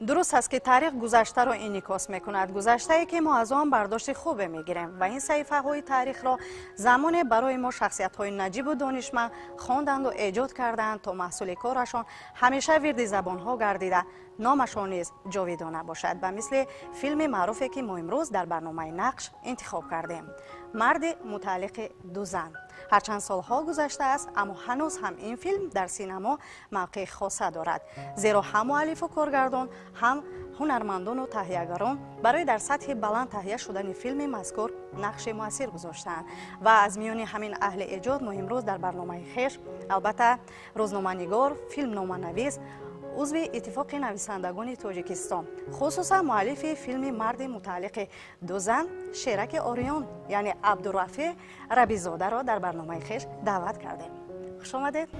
Дуруст аст, ки таърих гузаштаро инъикос мекунад, гузаштае, ки мо аз он бардошти хубе мегирем ва ин саҳифаҳои таърихро замоне барои мо шахсиятҳои наҷибу донишманд хонданду эҷод карданд, то маҳсули корашон ҳамеша вирди забонҳо гардида, номашон низ ҷовидона бошад, ба мисли филми маъруфе, ки мо имрӯз дар барномаи «Нақш» интихоб кардем, «Марди мутааллиқи ду зан». Ҳарчанд солҳо гузаштааст, аммо ҳанӯз ҳам ин филм дар синамо мавқеи хоса дорад, зеро ҳам муаллифу коргардон, ҳам ҳунармандону таҳиягарон барои дар сатҳи баланд таҳия шудани филми мазкур нақши муассир гузоштаанд. Ва аз миёни ҳамин аҳли эҷод мо имрӯз дар барномаи хеш, албатта, рӯзноманигор, филмноманавис, узви Иттифоқи нависандагони Тоҷикистон, хусусан муаллифи филми «Марди мутааллиқи ду зан» Шераки Ориён, яъне Абдурафеъ Рабизодаро дар барномаи хеш даъват кардем. Хуш омадед!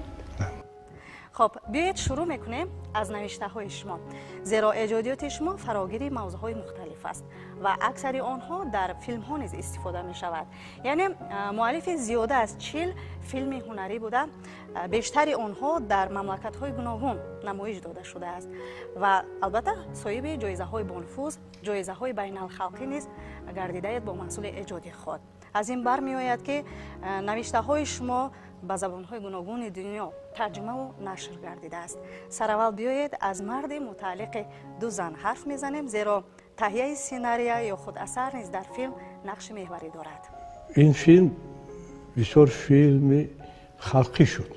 Хоб, биёед, шурӯъ мекунем аз навиштаҳои шумо, зеро эҷодиёти шумо фарогири мавзӯъҳои мухталиф аст ва аксари онҳо дар филмҳо низ истифода мешавад. Яъне муаллифи зиёда аз 40 филми ҳунарӣ буда, бештари онҳо дар мамлакатҳои гуногун намоиш дода шудааст ва албатта соҳиби ҷоизаҳои бонуфуз, ҷоизаҳои байналхалқӣ низ гардидаед бо маҳсули эҷоди худ. Аз ин бармеояд, ки навиштаҳои шумо ба забонҳои гуногуни дунё тарҷумаву нашр гардидааст. Сараввал биёед, аз «Марди мутааллиқи ду зан» ҳарф мезанем, зеро таҳияи сценария ё худ асар низ дар филм нақши меҳварӣ дорад. Ин филм бисёр филми халқӣ шуд.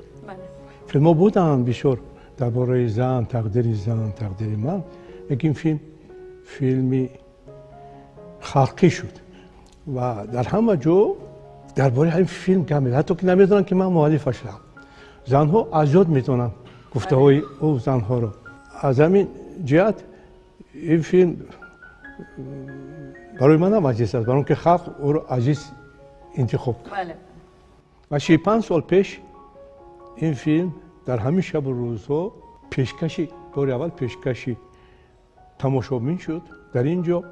Филмҳо буданд бисёр дар бораи зан, тақдири зан, тақдири мард, лекин филм филми халқӣ шуд ва дар ҳама ҷо дар бораи ҳамин филм гап мезананд, ҳатто ки намедонанд, ки ман муаллифашам. Занҳо аз ёд метавонанд гуфтаҳои ӯ занҳоро. Аз ҳамин ҷиҳат ин филм барои манам азиз аст, барои он ки халқ ӯро азиз интихоб кард. Ва 65 сол пеш ин филм дар ҳамин шабу рӯзҳо пешкаши, бори аввал пешкаши тамошобин шуд дар ин ҷо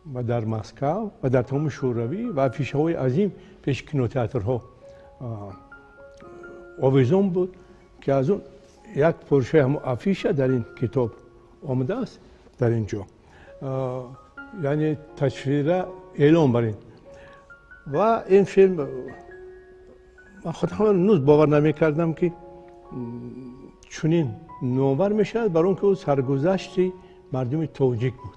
ва дар Москав ва дар тамоми Шӯравӣ ва афишаҳои азим пеши кинотеатрҳо овезон буд, ки аз он як порчаи ҳамон афиша дар ин китоб омадааст. Дар ин ҷо, яъне тасвира эълон бар ин. Ва ин филм, ман худам ҳанӯз бовар намекардам, ки чунин номвар мешавад, бар он ки ӯ саргузашти мардуми тоҷик буд.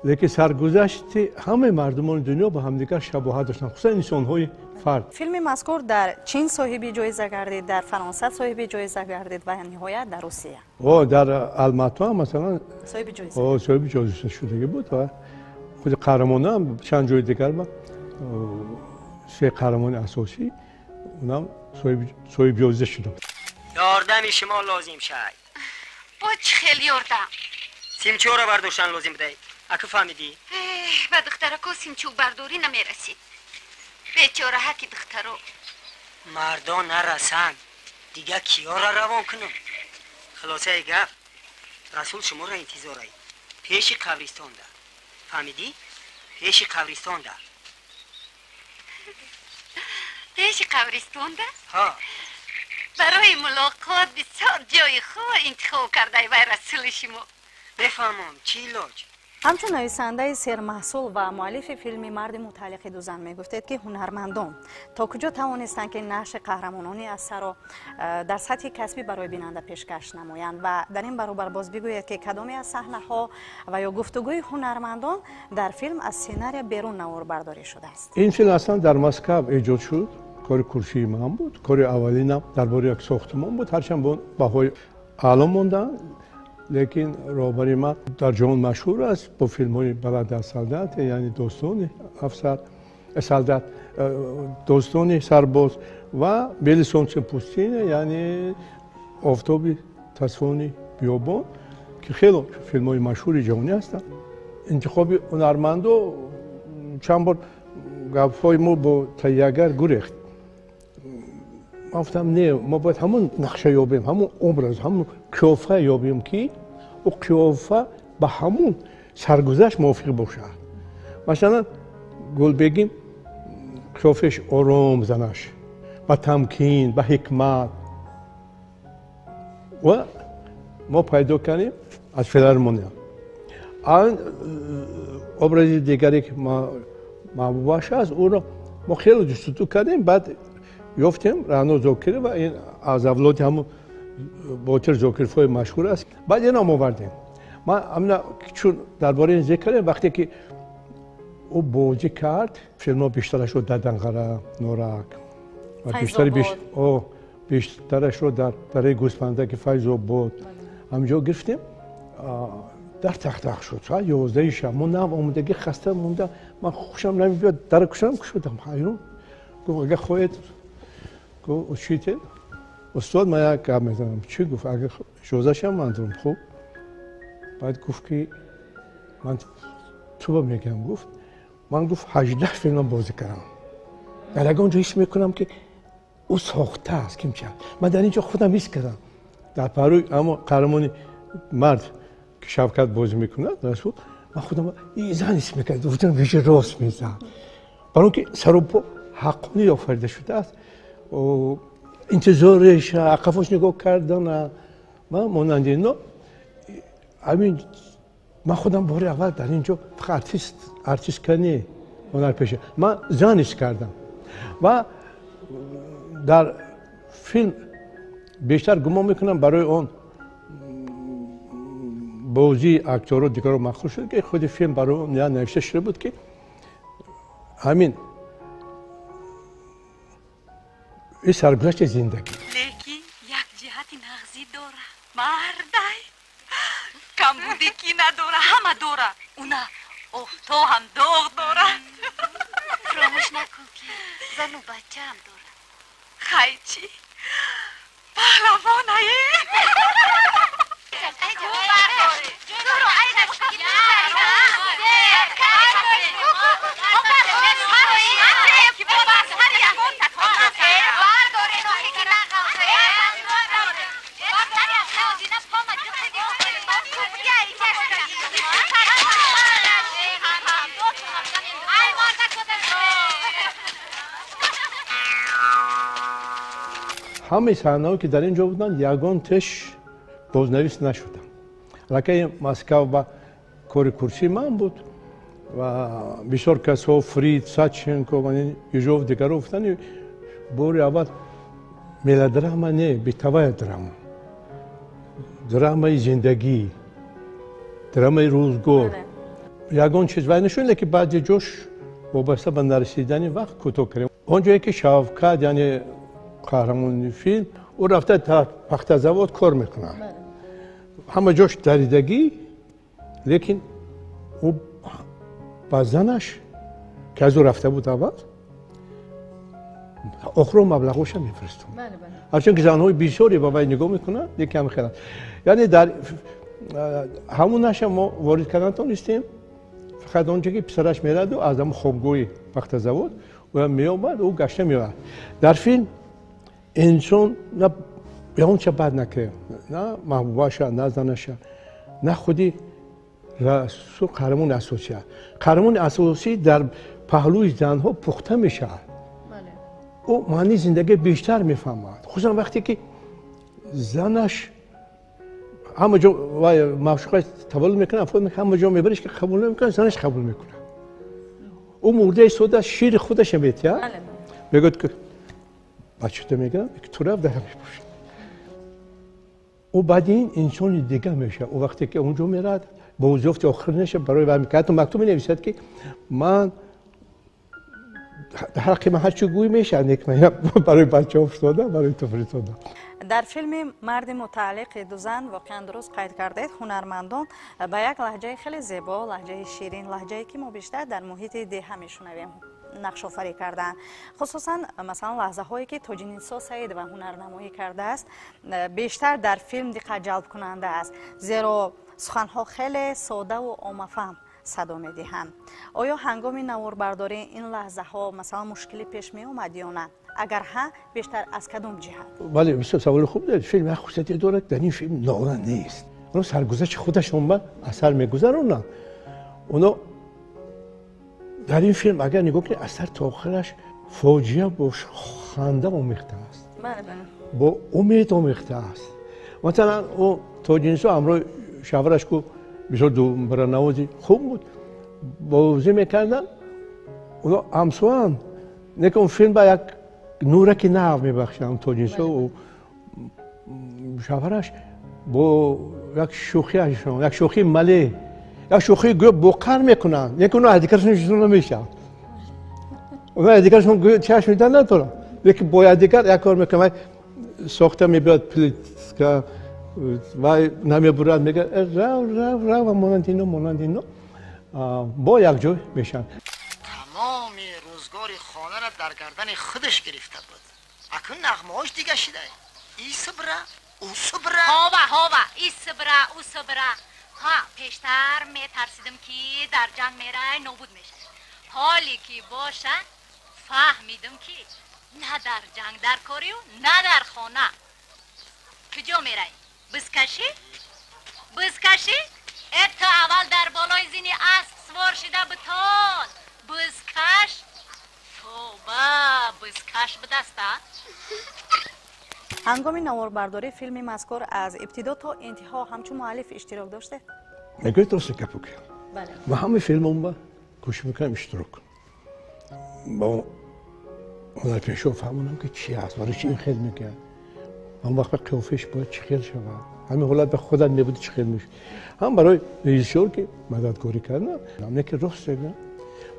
Лекин саргузашти ҳамаи мардумони дунё ба ҳамдигар шабоҳат доштанд, хусусан инсонҳои фард. Филми мазкур дар Чин соҳиби ҷоиза гардид, дар Фаронса соҳиби ҷоиза гардид ва ниҳоят дар Русия. О, дар Алмато масалан соҳиби ҷоиза. Соҳиби ҷоиза шудагӣ буд ва худи қаҳрамонам чанд ҷои дигар ба се қаҳрамони асосӣ, унам соҳиби ҷоиза шуда буд. Ёрдами шумо лозим шай. Бо чӣ хел ёрдам? Симчора бардоштан лозим будай, аку фаҳмидӣ? Ба духтарако симчӯбардорӣ намерасид, бечораҳаки духтаро. Мардон нарасанд, дига киёра равон кунам? Хулосаи гап, Расул шуморо интизорай пеши қабристонда. Фаҳмидӣ? Пеши қабристонда. Пеши қабристонда? Ҳа. Барои мулоқот бисёр ҷои хуб интихоб кардай вай Расули шумо. Бефаҳмом, чӣ илоҷ? Ҳамчун нависандаи сермаҳсул ва муаллифи филми «Марди мутааллиқи ду зан» мегуфтед, ки ҳунармандон то куҷо тавонистанд, ки нақши қаҳрамонони асарро дар сатҳи касбӣ барои бинанда пешкаш намоянд? Ва дар ин баробар боз бигӯед, ки кадоме аз саҳнаҳо ва ё гуфтугӯи ҳунармандон дар филм аз сценария берун наворбардорӣ шудааст? Ин филм аслан дар Москав эҷод шуд. Кори курсии ман буд, кори аввалинам дар бораи як сохтумон буд. Ҳарчанд бо баҳои аъло монданд, лекин роҳбари ман дар ҷаҳон машҳур аст бо филмҳои «Баллада о солдате», яъне достони афсар, солдат, достони сарбоз, ва «Белое солнце пустыни», яъне офтоби тасфони биёбон, ки хело филмҳои машҳури ҷаҳонӣ ҳастанд. Интихоби ҳунармандо чанд бор гапҳои мо бо таҳиягар гурехт. Ман гуфтам: не, мо бояд ҳамон нақша ёбем, ҳамон образ, ҳамон қиёфа ёбем, ки ӯ қиёфа ба ҳамон саргузашт мувофиқ бошад. Масалан, Гулбегим қиёфааш ором, занаш ба тамкин, ба ҳикмат, ва мо пайдо кардем. Аз филармония. Он образи дигаре ки маҳбубаш аст, ӯро мо хеле ҷустуҷӯ кардем, баъд ёфтем Раъно Зокирова, ин аз авлоди ҳамун Ботир Зокировҳои машҳур аст. Баъд инам овардем. Ман амина чун дар бораи ин зикр кардем, вақте ки ӯ бозӣ кард, филмҳо бештарашро дар Данғара, Норак ва бештарашро дар дараи Гӯсфандаки Файзобод ҳамҷо гирифтем. Дар тахтах шуд, соат 11 шаб. Мо нав омодагӣ хаста монда, ман хушам намебиёд, дар кушам кушодам. Ҳайрон. Гуфт, агар хоҳед, гуфт, учитель, устод, ман як гап мезанам. Чӣ гуфт? Агар иҷоза шавам, ман дорам. Хуб. Баъд гуфт ки ман туба мегӯям, гуфт. Ман гуфт 18 филмам бозӣ кардам. Дар ягон ҷо ҳис мекунам ки ӯ сохта аст кимча. Ман дар ин ҷо худам ҳис кардам. Дар паҳлӯи аммо қаҳрамони мард ки Шавкат бозӣ мекунад, Расул, ман худам зан ҳис мекардам, гуфтам вижа рост мезад. Барои ки саропо ҳаққонӣ офарида шудааст. Интизореш, ақафош нигоҳ кардана, ман монанди ино ҳамин ман худам бори аввал дар ин ҷо фақат артистка не, ҳунарпеша. Ман зан ҳис кардам. Ва дар филм бештар гумон мекунам барои он бозии актёрро дигарро махсус шуд, ки худи филм барои он навишта шуда буд, ки ҳамин ин саргузашти зиндагӣ. Лекин як ҷиҳати нағзӣ дора. Мардай камбудӣ ки надора, ҳама дора. Уна офто ҳам доғ дора. Фаромӯш накун ки зану бача ҳам дора. Хай чӣ? Паҳлавонае. Ҳамаи саҳнаҳое ки дар ин ҷо буданд, ягон теш бознавис нашуданд. Аллакай Москав ба кори курсии ман буд ва бисёр касҳо, Фрид, Саченко, Ежов, дигарро гуфтанд, бори аввал мелодрама не, битавая драма. Драмаи зиндагӣ, драмаи рӯзгор. Ягон чиз вай нашуд, лекин баъзе ҷош вобаста ба нарасидани вақт кӯтоҳ кардем. Он ҷое ки Шавкат, яъне қаҳрамони филм, ӯ рафта тараф пахтазавод кор мекунад. Ҳама ҷош даридагӣ, лекин ӯ ба занаш, ки аз ӯ рафта буд аввал, охиро маблағоша мефиристод. Ҳарчанд ки занҳои бисёре ба вай нигоҳ мекунанд, лекин ҳам хеланд. Яъне дар ҳамонаша мо ворид кардан тонистем, фақат он ҷо ки писараш мераду аз ҳамон хобгоҳи пахтазавод ӯ меомад, ӯ гашта меояд. Дар филм инсон на ягонча бад накард, на маҳбубаша, на занаша, на худи Расул қаҳрамони асосӣ аст. Қаҳрамони асосӣ дар паҳлӯи занҳо пухта мешавад. Ӯ маънии зиндагӣ бештар мефаҳмад, хусусан вақте ки занаш ҳама ҷо маъшуқаш таваллуд мекунад, ҳама ҷо мебариш ки қабул намекунад, занаш қабул мекунад. Ӯ мурда истода шири худаша метиҳад, мегӯяд ки бачата мегирам, ту рафт дар мепӯшад. Ӯ баъди ин инсони дигар мешавад. Ӯ вақте ки он ҷо меравад, бозёфти охир нашавад барои вай ҳатто мактуб менависад ки ман дар ҳаққи ман ҳарчи гӯй мешавад, лекин ман барои бачаҳо фиристодам, барои ту фиристодам. Дар филми Марди мутааллиқи ду зан воқеан дуруст қайд кардед, ҳунармандон ба як лаҳҷаи хеле зебо, лаҳҷаи ширин, лаҳҷае ки мо бештар дар муҳити деҳа мешунавем, нақшофарӣ кардаанд. Хусусан масалан лаҳзаҳое ки Тоҷинисо Саидова ҳунарнамоӣ кардааст, бештар дар филм диққат ҷалбкунанда аст, зеро суханҳо хеле содаву оммафаҳм садо медиҳанд. Оё ҳангоми наворбардории ин лаҳзаҳо масалан мушкилӣ пеш меомад ё на? Агар ҳа, бештар аз кадом ҷиҳат? Бале, бисёр саволи хуб доред. Филм як хусусияте дорад, дар ин филм нора нест. Оно саргузашти худашон ба асар мегузаронанд. Оно дар ин филм агар нигоҳ кунед, асар то охираш фоҷиа бо ханда омехта аст, бо умед омехта аст. Масалан, ӯ Тоҷинисо ҳамроҳи шавҳараш ку бисёр думбранавози хуб буд, бозӣ мекарданд. Оно ҳамсоянд, лекин он филм ба як нураки нав мебахшанд. Тоҷинсо шавҳараш бо як шӯхиашон, як шӯхии мале, як шӯхии гӯё боқар мекунанд, лекин оно аз дигарашон ҷудо намешаванд. Оно аз дигарашон гӯё чашм дидан надоранд, лекин бо якдигар як кор мекунанд. Сохта мебиёд плитка вай намебурад, мегӯяд рав рав рав ва монанди ино, монанди ино бо якҷой мешаванд. Тамоми рӯзгори хонаро дар гардани худаш гирифта буд. Акун нағмаҳош дига шида. И сибра, ӯ сибра. Ҳова, ҳова, и сибра, ӯ сибра. Ҳа, пештар метарсидим ки дар ҷанг мерай нобуд мешавад. Ҳоле ки боша фаҳмидим ки на дар ҷанг дар корию, на дар хона. Куҷо мерай? Бизкашӣ? Бизкашӣ? Э ту аввал дар болои зини асп свор шида битон. Бизкаш? Тоба, бизкаш бидаста. Ҳангоми наворбардории филми мазкур аз ибтидо то интиҳо ҳамчун муаллиф иштирок доштед? Мегӯед рост гапо ки ва ҳамаи филмон ба кӯшиш мекунам иштирок кунам. Ба ҳунарпешо фаҳмонам ки чи ҳаст, барои чи ин хел мекунад. Ҳам вақт ба қиёфааш бояд чӣ хел шавад, ҳамин ҳолат ба худат мебуди чӣ хел мешуд. Ҳам барои режиссёр ки мададкорӣ кардам, не ки рост мегӯям,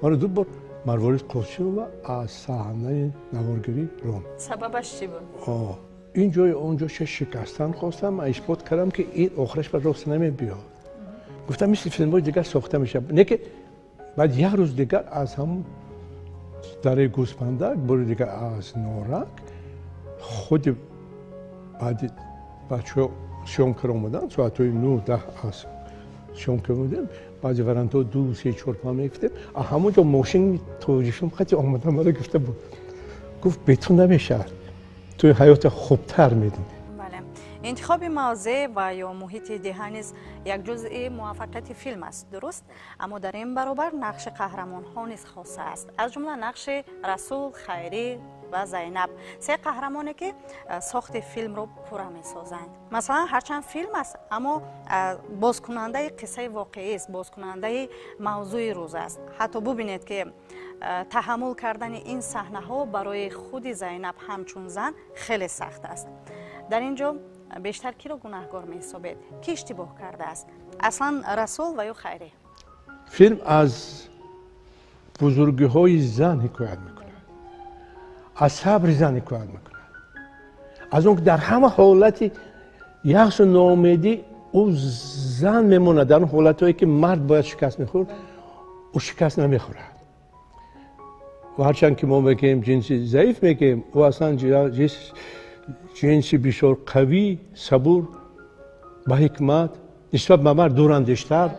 маро ду бор Марворид Қосимова аз саҳнаи наворгирӣ ронд. Сабабаш чӣ буд? Ин ҷои он ҷо шикастан хостам, ман исбот кардам ки ин охираш ба рост намебиёд. Гуфтам мисли филмҳои дигар сохта мешавад. Не ки баъд як рӯз дигар аз ҳамун дараи гӯспандак, бори дигар аз Норак, худи баъди бачаҳо съёмкаро омаданд, соатҳои 9-10 аз съёмка будем, баъзе варантҳо 2, 3, 4, 5 мегуфтем. А ҳамон ҷо мошини тоҷикфилм хати омада маро гуфта буд. Гуфт бе ту намешавад, туи ҳаёта хубтар медонӣ. Бале, интихоби мавзеъ ва ё муҳити деҳа низ як ҷузъи муваффақияти филм аст, дуруст? Аммо дар ин баробар нақши қаҳрамонҳо низ хоса аст, аз ҷумла нақши Расул, Хайрӣ ва Зайнаб, се қаҳрамоне ки сохти филмро пурра месозанд. Масалан, ҳарчанд филм аст, аммо бозкунандаи қиссаи воқеист, бозкунандаи мавзӯи рӯз аст. Ҳатто бубинед ки таҳаммул кардани ин саҳнаҳо барои худи Зайнаб ҳамчун зан хеле сахт аст. Дар ин ҷо бештар киро гунаҳгор меҳисобед? Ки иштибоҳ кардааст? Аслан Расул ва ё Хайрӣ? Филм аз бузургиҳои зан ҳикоят мекунад, аз сабри зан ҳикоят мекунад, аз он ки дар ҳама ҳолати яъсу ноумедӣ ӯ зан мемонад, дар он ҳолатҳое ки мард бояд шикаст мехӯрд, ӯ шикаст намехӯрад. Ва ҳарчанд ки мо мегӯем ҷинси заиф мегӯем, ӯ аслан ҷинси бисёр қавӣ, сабур, ба ҳикмат, нисбат ба мард дурандештар.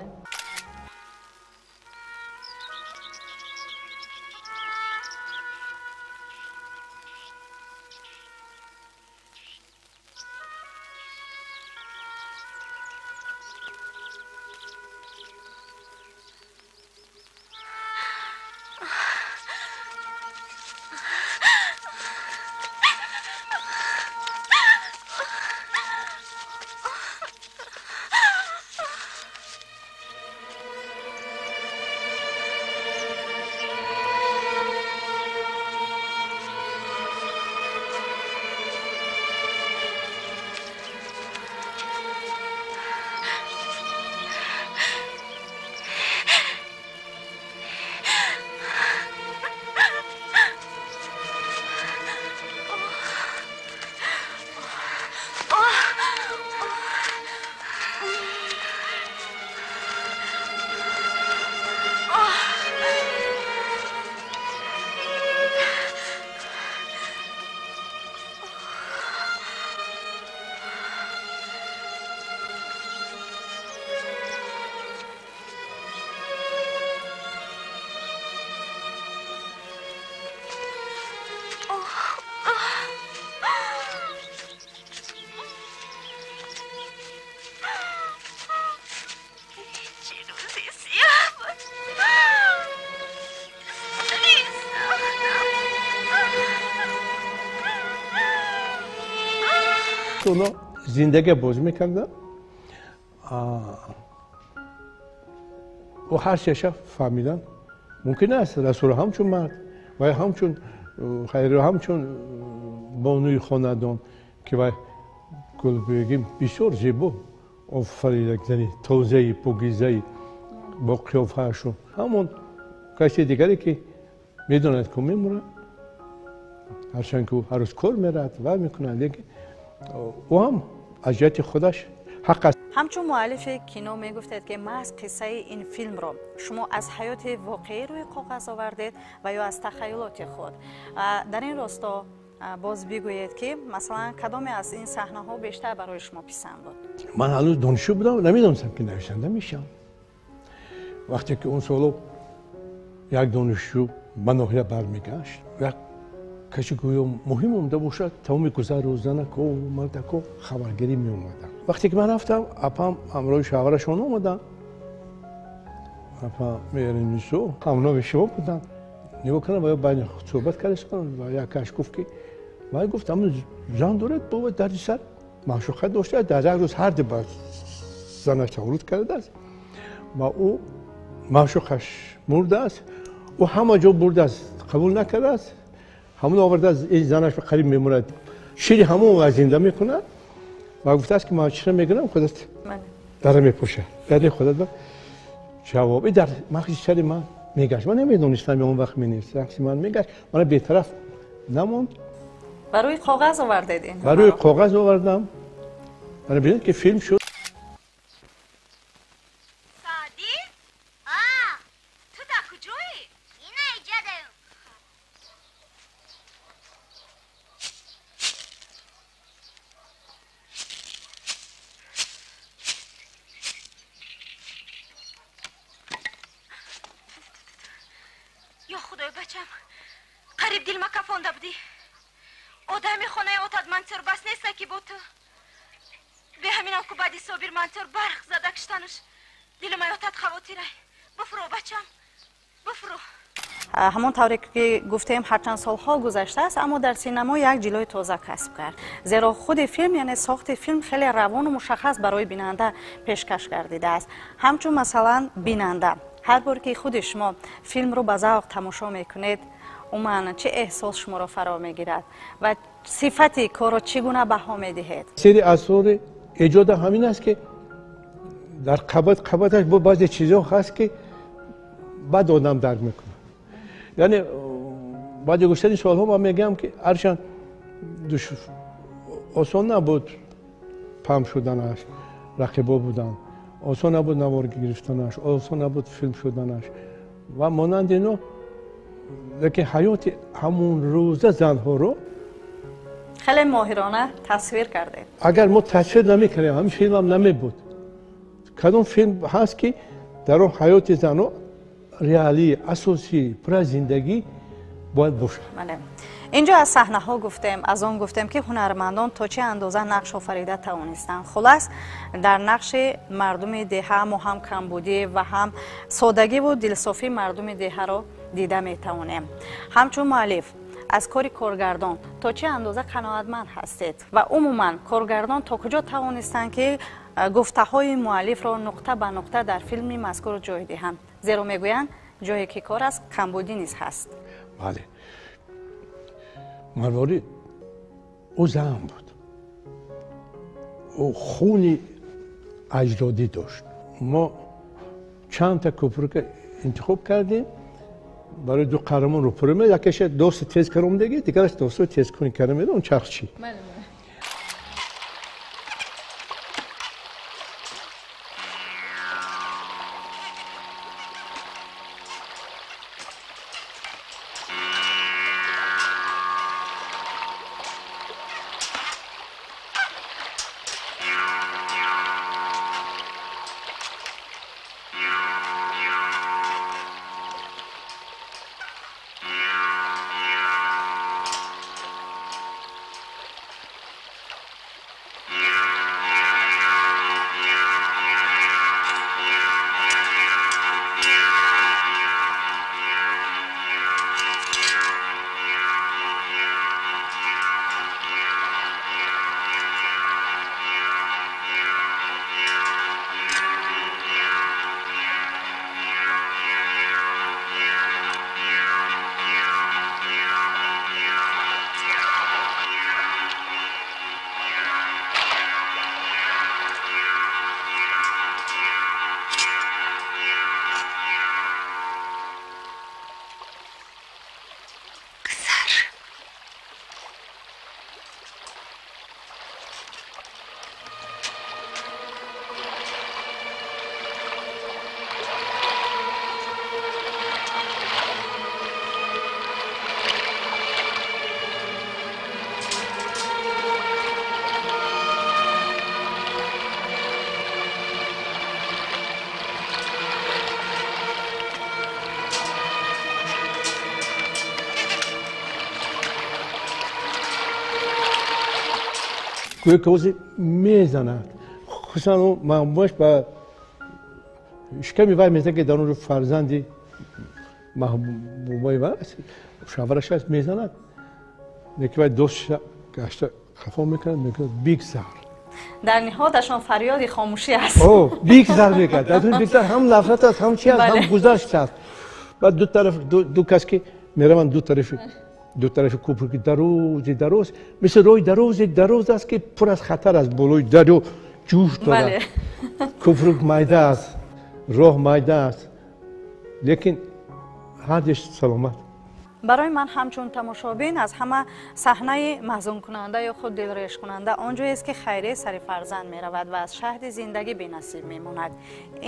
Оно зиндагия бозӣ мекарданд. Ӯ ҳар сеша фаҳмидан мумкин аст. Расулро ҳамчун мард ва ҳамчун Хайриро ҳамчун бонуи хонадон, ки вай Гулбегим бисёр зебо офарида, зани тозаи покизаи бо қиёфаашу. Ҳамон каси дигаре ки медонад ки мемурад, ҳарчанд ки ӯ ҳар рӯз кор меравад ва мекунад, лекин ӯ ҳам аз ҷиҳати худаш ҳақ аст. Ҳамчун муаллифи кино мегуфтед, ки маҳз қиссаи ин филмро шумо аз ҳаёти воқеӣ рӯи коғаз овардед ва ё аз тахайюлоти худ. Дар ин росто боз бигӯед, ки масалан кадоме аз ин саҳнаҳо бештар барои шумо писанд буд? Ман ҳанӯз донишҷӯ будам, намедонистам ки нависанда мешавам. Вақте ки он соло як донишҷӯ ба ноҳия бармегашт, як касе гӯё муҳим омада бошад, тамоми гузару занако мардако хабаргирӣ меомаданд. Вақте ки ман рафтам, апам ҳамроҳи шавҳарашон омаданд. Апа Меҳринисо ҳамноми шумо буданд. Нигоҳ кардам ва байни суҳбат кардастанд ва якаш гуфт ки вай гуфт ҳамн зан дорад, бобо дарди сар маъшуқа дошта, дар як рӯз ҳар ду ба занаш таваллуд кардааст ва ӯ маъшуқаш мурдааст, ӯ ҳама ҷо бурдааст, қабул накардааст, ҳамон овардааст, ин занаш қариб мемурад, шири ҳамон зинда мекунад ва гуфтааст ки ман чиро мегирам, худат дара мепӯшад. Яъне худат ба ҷавоб дар мағзи сари ман мегашт. Ман намедонистам он вақт менавист, рақси ман мегашт, мана бетараф намонд. Ба рӯи коғаз овардед ин? Ба рӯи коғаз овардам. Мана бинед ки филм шуд. Ҳамон тавре ки гуфтем, ҳарчанд солҳо гузаштааст, аммо дар синамо як ҷилои тоза касб кард, зеро худи филм, яъне сохти филм хеле равону мушаххас барои бинанда пешкаш гардидааст. Ҳамчун масалан бинанда, ҳар бор ки худи шумо филмро ба завқ тамошо мекунед, умуман чӣ эҳсос шуморо фаро мегирад ва сифати корро чӣ гуна баҳо медиҳед? Сири асрори эҷода ҳамин аст, ки дар қабат қабаташ бо баъзе чизҳо ҳаст, ки баъд одам дарк мекунад. Яъне баъди гузаштани солҳо ман мегӯям, ки ҳарчанд осон набуд паҳм шуданаш, рақибо буданд, осон набуд навор гирифтанаш, осон набуд филм шуданаш ва монанди ино, лекин ҳаёти ҳамун рӯза занҳоро хеле моҳирона тасвир кардед. Агар мо тасвир намекардем, ҳамин филмам намебуд. Кадом филм ҳаст, ки дар он ҳаёти занҳо реалӣ, асосӣ, пур аз зиндагӣ бояд бошад? Инҷо аз саҳнаҳо гуфтем, аз он гуфтем, ки ҳунармандон то чӣ андоза нақш офарида тавонистанд. Хулас, дар нақши мардуми деҳа мо ҳам камбудӣ ва ҳам содагиву дилсофии мардуми деҳаро дида метавонем. Ҳамчун муаллиф аз кори коргардон то чӣ андоза қаноатманд ҳастед ва умуман коргардон то куҷо тавонистанд, ки гуфтаҳои муаллифро нуқта ба нуқта дар филми мазкур ҷой диҳанд? Зеро мегӯянд, ҷое ки кор аст, камбудӣ низ ҳаст. Бале, Марворид ӯ зан буд, ӯ хуни аҷдодӣ дошт. Мо чандта кӯпрука интихоб кардем барои ду қаҳрамон рӯпӯрӯ мед, якеша дости тез каромдагӣ, дигараш дости тезкунӣ карда меда, он чархчӣ. Гӯё ки ҳозир мезанад. Хусусан он маҳбубаш ба шиками вай мезанад, ки дар он ҷо фарзанди маҳбубаи вай аст, шавҳараш аст, мезанад. Лекин вай дӯстша гашта хафо мекунад, мегӯяд бигзар. Дар ниҳодашон фарёди хомӯшӣ аст. Бигзар мекард. Дар бигзар ҳам нафрат аст, ҳам чи аст, ҳам гузашт аст. Баъд ду тараф, ду кас ки мераванд ду тарафи кӯпр, ки дарози дароз, мисли роҳи дарози дароз аст, ки пур аз хатар аст, болои дарё ҷӯш дорад. Кӯпр майда аст, роҳ майда аст, лекин ҳардиш саломат. Барои ман ҳамчун тамошобин аз ҳама саҳнаи маҳзункунанда ё худ дилрешкунанда он ҷоест, ки Хайре сари фарзанд меравад ва аз шаҳди зиндагӣ бенасиб мемонад.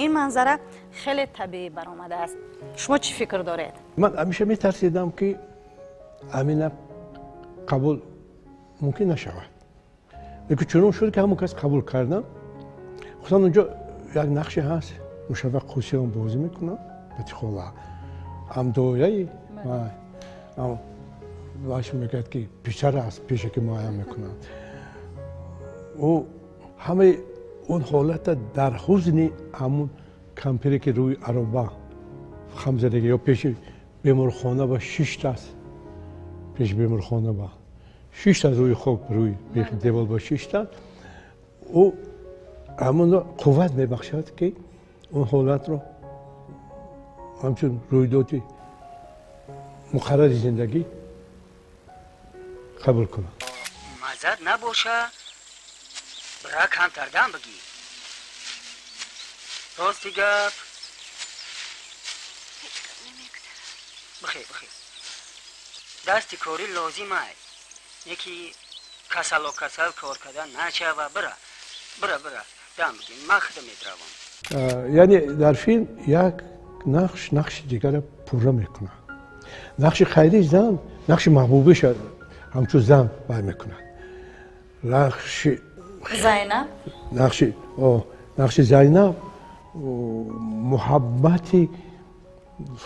Ин манзара хеле табиӣ баромадааст. Шумо чӣ фикр доред? Ман ҳамеша метарсидам, ки амина қабул мумкин нашавад. Лекин чунон шуд, ки ҳамон кас қабул кардам. Хусусан онҷо як нақше ҳаст, Мушарраф Қосимов бозӣ мекунад, Батихола ҳамдояи ваш мегӯяд, ки писар аст, пеше ки муайян мекунад. Ӯ ҳамаи он ҳолата дар ҳузни ҳамун кампире, ки рӯи ароба хамзадагӣ ё пеши беморхона ба шишт аст, пеши беморхона ба шишт аст, рӯи хок, рӯи бехи девол ба шишт аст, ӯ ҳамонро қувват мебахшад, ки он ҳолатро ҳамчун рӯйдоди муқаррари зиндагӣ қабул кунад. Мазад набоша, бира камтар дам бигир. Рости гап ҳеҷ гап намегузарад. Бихер, бихер. Дасти корӣ лозим ай. Яки касало касал кор кардан начава, бира. Бира, бира. Дам бигир. Ман худам медравам. Яъне дар филм як нақш нақши дигарро пурра мекунад. Нақши Хайри зан, нақши маҳбубиша ҳамчун зан вай мекунад. Нақши Зайнаб, нақши Зайнаб муҳаббати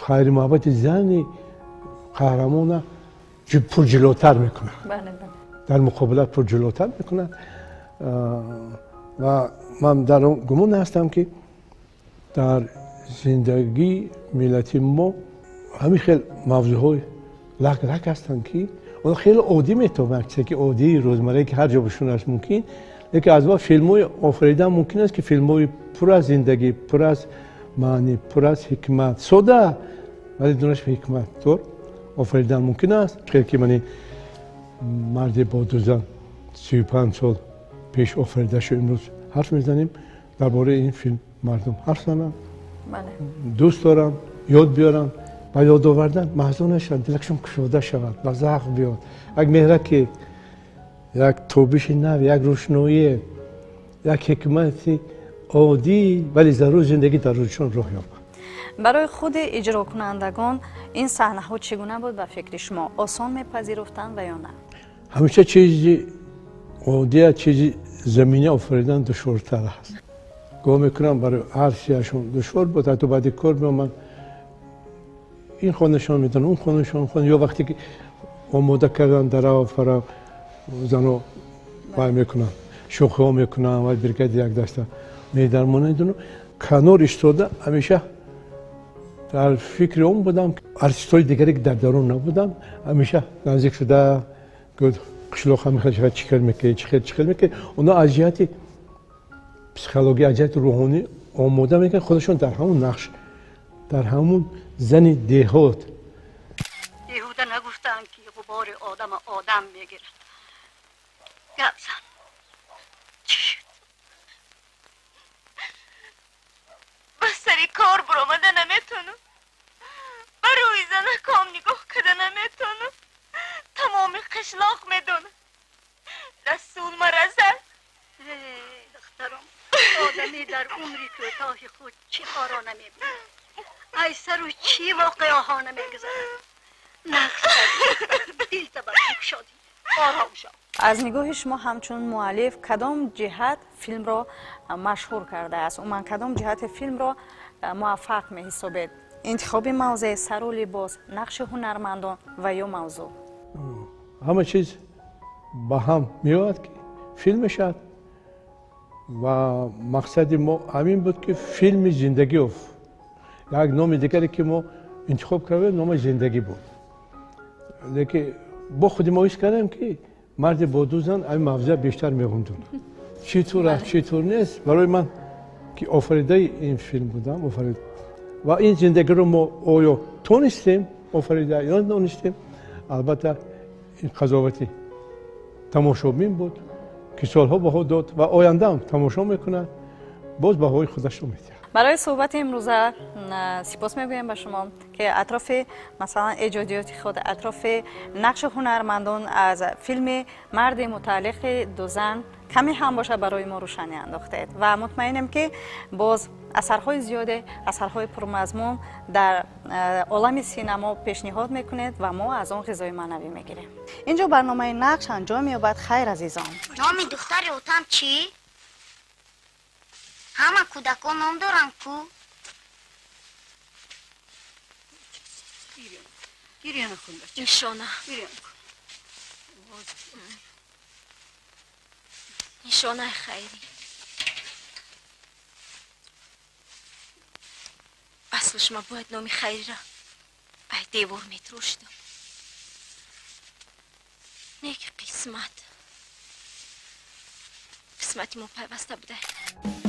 хайри муҳаббати зани қаҳрамона пурҷилотар мекунад. Дар муқобила пурҷилотар мекунад. Ва ман дар он гумон ҳастам, ки дар зиндагии миллати мо ҳамин хел мавзӯъҳои лак-лак ҳастанд, ки онҳо хеле оддӣ метобанд, чизе ки оддии рӯзмаррае, ки ҳар ҷо бишунаш мумкин, лекин аз во филмҳои офаридан мумкин аст, ки филмҳои пур аз зиндагӣ, пур аз маънӣ, пур аз ҳикмат, сода, вале донаш ҳикматдор офаридан мумкин аст. Хеле ки мани марди бо ду зан 35 сол пеш офарида шуд, имрӯз ҳарф мезанем дар бораи ин филм, мардум ҳарф зананд, дӯст доранд, ёд биёранд, ба ёд овардан маҳзун нашаванд, дилакшон кушода шавад, ба завқ биёд. Як меҳраке, як тобиши нав, як рӯшноие, як ҳикмати оддӣ, вале зарур зиндагӣ дар рӯзшон роҳ ёбад. Барои худи иҷрокунандагон ин саҳнаҳо чӣ гуна буд ба фикри шумо? Осон мепазируфтанд ва ё на? Ҳамеша чизи оддия, чизи заминӣ офаридан душвортар аст. Гумон мекунам барои ҳар сеяшон душвор буд. Ҳатто баъди кор меомад, ин хонашон медонам, он хонашон хон, ё вақте ки омода кардан дарав фара зано вай мекунанд, шӯхиҳо мекунанд, вай бригади як даста медармонанд. Канор истода ҳамеша дар фикри он будам, артистҳои дигаре ки дар дарун набуданд, ҳамеша наздик шуда гуфт қишлоқ ҳамин хел шавад, чӣ кор мекунед, чӣ хел, чӣ хел мекунед. Онҳо аз ҷиҳати психология, аз ҷиҳати рӯҳонӣ омода мекунанд худашон дар ҳамон нақш, дар ҳамон зани деҳот. Беҳуда нагуфтаанд, ки ғубори одама одам мегирад. Гап зан. Чӣ шуд? Ба сари кор баромада наметавонам. Ба рӯи занаком нигоҳ карда наметавонам. Тамоми қишлоқ медонад. Расул мара зад. Духтарам, одамӣ дар умри кӯтоҳи худ чӣ корро намебинад? Ай сару чӣ воқеаҳо намегузарад? Нақс кардӣ, дилта ба кушодӣ, ором шав. Аз нигоҳи шумо ҳамчун муаллиф кадом ҷиҳат филмро машҳур кардааст? Умуман кадом ҷиҳати филмро муваффақ меҳисобед? Интихоби мавзеъ, сару либос, нақши ҳунармандон ва ё мавзӯъ? Ҳама чиз ба ҳам меояд, ки филм мешавад ва мақсади мо ҳамин буд, ки филми зиндагӣ, як номи дигаре ки мо интихоб кардем, номи зиндагӣ буд. Лекин бо худи мо ҳис кардем, ки марди бо ду зан ҳамин мавзеъ бештар меғунҷонад. Чӣ тур аст, чӣ тур нест, барои ман ки офаридаи ин филм будам, офарид ва ин зиндагиро мо оё тонистем офарида ё надонистем, албатта ин қазовати тамошобин буд, ки солҳо баҳо дод ва ояндаам тамошо мекунад, боз баҳои худашро медиҳад. Барои суҳбати имрӯза сипос мегӯем ба шумо, ки атрофи, масалан, эҷодиёти худ, атрофи нақши ҳунармандон аз филми марди мутааллиқи ду зан каме ҳам бошад барои мо рӯшанӣ андохтед ва мутмаинем, ки боз асарҳои зиёде, асарҳои пурмазмун дар олами синамо пешниҳод мекунед ва мо аз он ғизои маънавӣ мегирем. Инҷо барномаи нақш анҷом меёбад. Хайр, азизон. Номи духтари отам чӣ? Ҳама кӯдакон ном доранд ку? Нишона, нишонаи хайрӣ. Аслиш ма бояд номи хайриро ай девор метрошидам. Не ки қисмат, қисмати мо пайваста будай.